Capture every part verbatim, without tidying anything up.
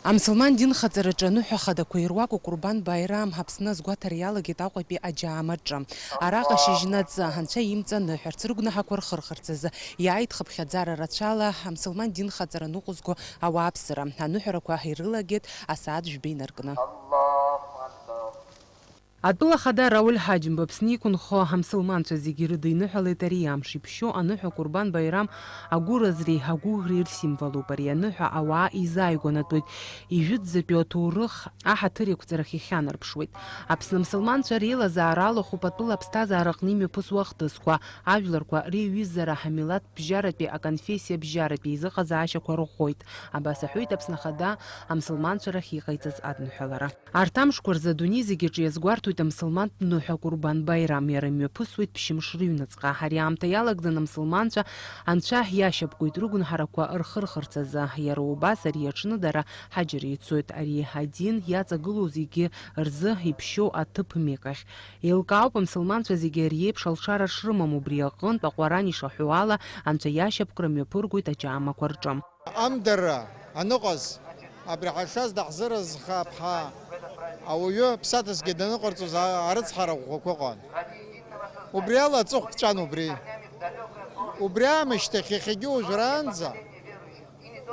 Амсылман динхаҵараҿы аныҳәа хадақәа ируаку Курбан Баирам Аԥсны азгәаҭара иалагеит Аҟәатәи аџьаамаҿы. Араҟа шьыжьнаҵы, анцәа имҵаныҳәарц, рыгәнаҳақәа рхырхырц азы иааит хыԥхьаӡара рацәала амсылман динхаҵара ныҟәызго ауааԥсыра. Аныҳәарақәа ирылагеит асааҭ жәба инаркны. Атәыла хада Рауль Ҳаџьымба Аԥсны иқәынхо амсылманцәа зегьы ирыдиныҳәалеит ари амш. Иԥшьоу аныҳәа Курбан Баирам агәыразреи агәыӷреи рсимволуп. Ари аныҳәа ауаа изааигәанатәуеит, ижәытәӡатәи аҭоурых аҳаҭыр иақәҵарахь ихьанарԥшуеит. Аԥсны амсылманцәа реилазаара алахәуп атәыла аԥсҭазаара аҟны имҩаԥысуа ахҭысқәа, ажәларқәа реиҩызара, амилаҭ бжьаратәи, аконфессиа бжьаратәи изыҟазаашьақәа рӷәӷәоит. Абас аҳәоит Аԥсны Ахада амсылманцәа рахь иҟаиҵаз адныҳәалара. Арҭ амшқәа рзы адунеи зегьы аҿы иазгәарҭоит амсылмантә ныҳәа Курбан Баирам, иара имҩаԥысуеит ԥшьымш рыҩныҵҟа. Ари аамҭа иалагӡаны амсылманцәа анцәа иашьапкуеит рыгәнаҳарақәа рхырхырц азы. Иара убас ари аҽны дара ҳаџьыр ицоит. Ари адин иаҵагылоу зегьы рзы иԥшьоу аҭыԥ Мекахь. Еилкаауп амсылманцәа зегьы ари еиԥш алшара шрымам, убри аҟынтә Аҟәаран ишаҳәо ала, анцәа иашьапкра мҩаԥыргоит аџьаамақәа рҿы. Амдара аныҟаз, абри ҳашаз даҳзыразхап ҳәа ауаҩы ԥсаҭазгьы даныҟарҵоз а-, арыцҳара ӷәӷәақәа ыҟан. Убри ала аҵыхә ԥҵәан убри. Убри аамышьҭахь иахьагьы уажәраанӡа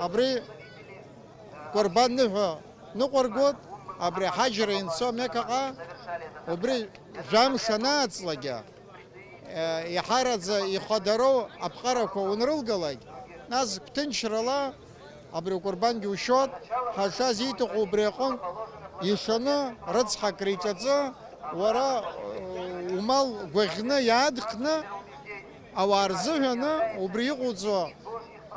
абри Кәарбан ныҳәа ныҟәыргоит, абри аҳаџьра инцо Мекаҟа, убри жәамш анааҵлакгьы, Иаҳараӡа ихадароу аԥҟарақәа унрылгалак, нас гәҭынчрала абри акәырбангьы ушьот, ҳашаз ииҭаху убри аҟынтә ишаны рыцҳа акриҿаҵы, уара умал гәаӷьны иаадхны, ауаа рзыҳәаны убри иҟауҵо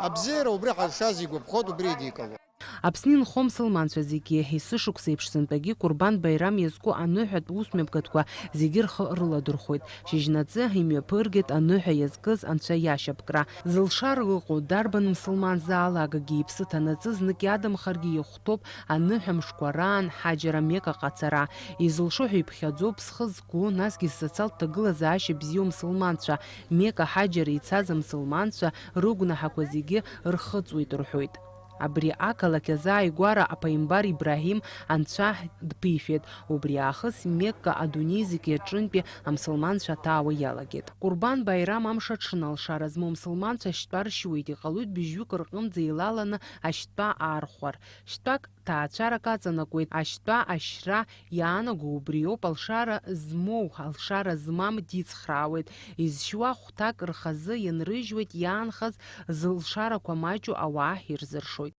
абзиара убри ҳашаз игәаԥхоит, убри идикылоит. Аԥсны инхо амсылманцәа зегьы, есышықәса еиԥш сынтәагьы Курбан Баирам иазку аныҳәатә усмҩаԥгатәқәа зегьы рхы рыладырхәоит. Шьыжьнаҵы имҩаԥыргеит аныҳәа иазкыз анцәа иашьапкра. Зылшара ыҟоу дарбан мсылманзаалакгьы иԥсы ҭанаҵы знык иадамхаргьы ихәҭоуп аныҳәа мшқәа раан ҳаџьара Мекаҟа ацара. Изылшо ҳәа иԥхьаӡоуп зхы згәу, насгьы социалтә ҭагылазаашьа бзиоу мсылманцәа, Мека ҳаџьара ицаз амсылманцәа рыгәнаҳақәа зегьы рхыҵуеит рҳәоит. Абри ақалақь азааигәара аԥааимбар Ибраҳим анцәа дԥишәеит. Убри аахыс Мекка адунеи зегьы аҿынтәи амсылманцәа ҭаауа иалагеит. Курбан Баирам амш аҽны алшара змоу амсылманцәа ашьтәа ршьуеит, иҟалоит быжьҩык рҟынӡа еилаланы ашьтәа аархәар. Шьтәак ҭаацәарак аҵанакуеит, ашьтәа ашьра иаанаго убриоуп, алшара змоу, алшара змам дицхраауеит, изшьуа хәҭак рхазы ианрыжьуеит, иаанхаз зылшарақәа маҷу ауаа ирзыршоит.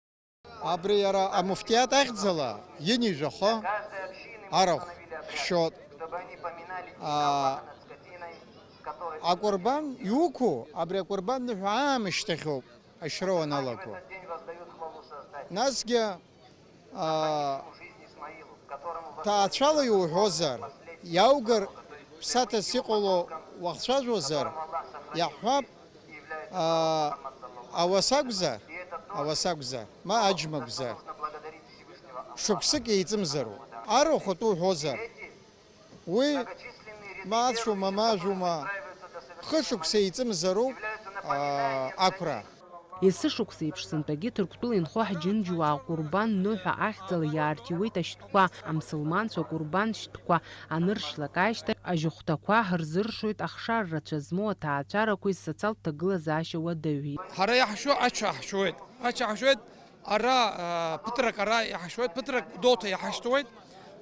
Абри иара амуфтиат ахьӡала ианижәахо арахә хьшьот. Аа, акәырбан иуқәу, абри акәырбан ныҳәа аамышьҭахьоуп ашьра уаналаго. Насгьы, аа, ҭаацәала иуҳәозар, иаугар ԥсаҭас иҟало уахцәажәозар, иаҳҳәап, аа, ауаса акәзар, ауаса акәзар, ма аџьма акәзар, шықәсык еиҵымзароуп. Арахә атәы уҳәозар, уи ма ацәоума, ма ажәума, хышықәса еиҵымзароуп, аа, ақәра. Есышықәса еиԥш сынтәагьы Ҭырқәтәыла инхо ҳџьынџьуаа Ҟәырбан ныҳәа ахьӡала иаарҭиуеит ашьтәқәа, амсылманцәа Ҟәырбан шьтәқәа аныршьлак ашьҭахь, ажьыхәҭақәа рзыршоит ахшара рацәа змоу аҭаацәарақәеи социалтә ҭагылазаашьа уадаҩи. Ҳара иаҳшьо ача ҳшьуеит, ача ҳшьуеит, ара, а, ԥыҭрак ара иаҳшьуеит, ԥыҭрак Гәдоуҭа иаҳашьҭуеит,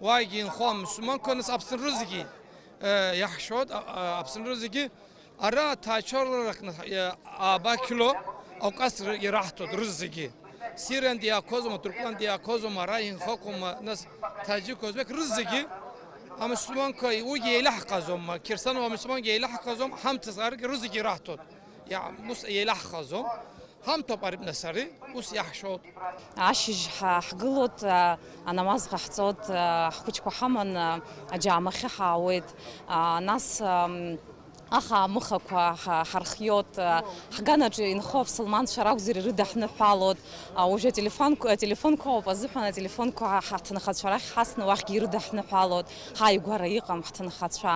уаагьы инхо амсылманқәа, нас Аԥсны рызегьы, а, иаҳшьуеит, а, а, Аԥсны рызегьы. Ара ҭаацәарала рҟны, э, ааба қьыло Кавказ ир-, ираҳҭоит рызегьы. Сириантәи иаақәозма, Тыркәлантәи иаақәозма, ара инхо акәым, нас таџьықә, озбек рызегьы, амусульманқәа уигьы еилаҳҟазом, қьырсануа амусульмангьы еилаҳҟазом, ҳамҭас аргьы рызегьы ираҳҭоит. Иа-, ус еилаҳҟазом. Ҳамҭоуп ари, нас ари ус иаҳшьоит. Ашьыжь ҳа-, ҳгылоит, а, анамаз ҟаҳҵоит, а, ҳхәыҷқәа ҳаман, а, аџьаамахьы ҳаауеит. А, нас, ам, Аха амыхақәа ҳа-, ҳархиоит, ҳганаҿы инхо аԥсылманцәа ракәзар ирыдаҳныҳәалоит. Уажәы ателефон-, ателефонқәа ауп азыҳәан, ателефонқәа ҳаҭынхацәа рахь ҳасны уахьгьы ирыдаҳныҳәалоит. Ҳааигәара иҟам ҳҭынхацәа.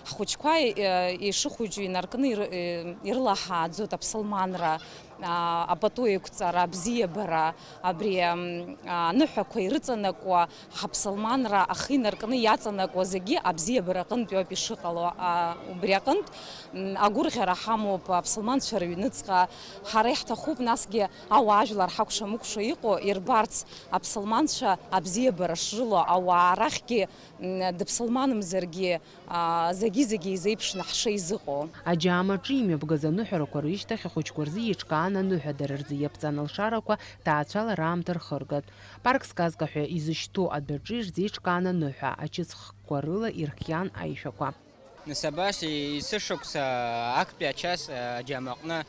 Ҳхәыҷқәа, э, ишыхәыҷу инаркны ир-, э, ирылаҳааӡоит аԥсылманра. А, апату еиқәҵара, абзиабара, абри, ам, аныҳәақәа ирыҵанакуа, ҳаԥсылманра ахы инаркны иаҵанакуа зегьы абзиабара аҟынтәи ауп ишыҟало. А, убри аҟынтә, м, агәырӷьара ҳамоуп аԥсылманцәа рыҩныҵҟа. Ҳара иаҳҭахуп насгьы ауаажәлар ҳакәша-мыкәша иҟоу ирбарц аԥсылманцәа абзиабара шрылоу, ауаа рахьгьы, м, дыԥсылманымзаргьы, а, зегьы-зегьы изеиԥшны ҳшеизыҟоу. Аџьаам аҿы имҩаԥгаз аныҳәарақәа рышьҭахь ахәыҷқәа рзы еиҿкаан аныҳәа, дара рзы иаԥҵан алшарақәа ҭаацәала раамҭа рхыргатә. Парк сказка ҳәа изышьҭоу адәаҿы ирзеиҿкаан аныҳәа, ачысхкқәа рыла ирхиан аишәақәа. Нас абас есышықәса актәи ачас, а, аџьаам аҟны,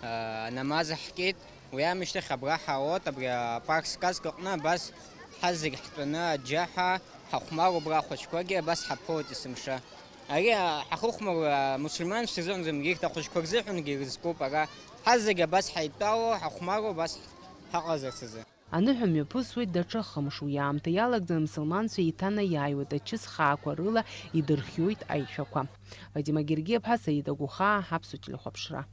а, анамаз ҳкит. Уи аамышьҭахь абра ҳаауеит, абри апарк сказка аҟны абас ҳазегь ҳтәаны аџьаҳәа ҳахәмаруа, абра ахәыҷқәагьы абас ҳаԥылоит есымша. Ари, а, ҳахыхәмаруа амусульманцәа рзыҳәан зымгьы, ихьҭа ахәыҷқәа рзыҳәангьы ирызкуп ара. Ҳазегь абас ҳаидтәалоу, ҳахәмаруа абас ҳаҟазарц азы. Аныҳәа мҩаԥысуеит даҽа хымш, уи аамҭа иалагӡаны амсылманцәа еиҭанаиааиуеит, ачыс хаақәа рыла идырхиоит аишәақәа. Вадима Гергиаԥҳа, Саида Гәыхаа, Аԥсуа телехәаԥшра.